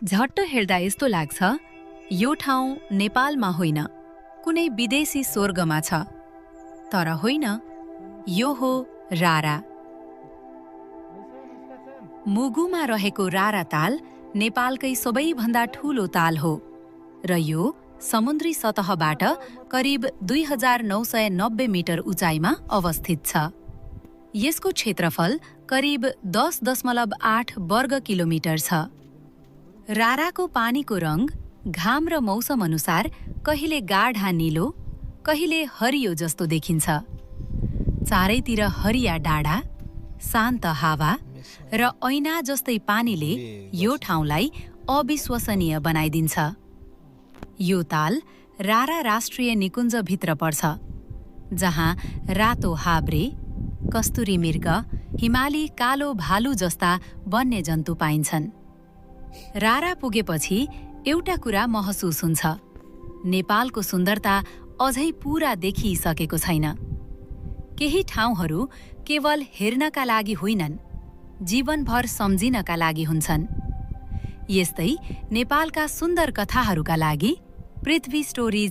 झट्ट हेर्दा यस्तो लाग्छ यो ठाउँ नेपालमा होइन, कुनै विदेशी स्वर्गमा छ। तर होइन, यो हो रारा। मुगुमा रहेको रारा ताल नेपालकै सबैभन्दा ठूलो ताल हो र यो समुद्री सतहबाट करिब 2990 मिटर उचाइमा अवस्थित छ। यसको क्षेत्रफल करिब 10.8 वर्ग किलोमिटर छ। राराको पानीको रङ घाम र मौसम अनुसार कहिले गाढा नीलो, कहिले हरियो जस्तो देखिन्छ। चारैतिर हरिया डाँडा, शान्त हावा र ऐना जस्तै पानीले यो ठाउँलाई अविश्वसनीय बनाइदिन्छ। यो ताल रारा राष्ट्रिय निकुञ्जभित्र पर्छ, जहाँ रातो हाब्रे, कस्तुरी मृग, हिमाली कालो भालु जस्ता वन्यजन्तु पाइन्छन्। रारा पुगेपछि एउटा कुरा महसुस हुन्छ, नेपालको सुन्दरता अझै पूरा देखिसकेको छैन। केही ठाउँहरू केवल हेर्नका लागि होइनन्, जीवनभर सम्झिनका लागि हुन्छन्। यस्तै नेपालका सुन्दर कथाहरूका लागि पृथ्वी स्टोरिज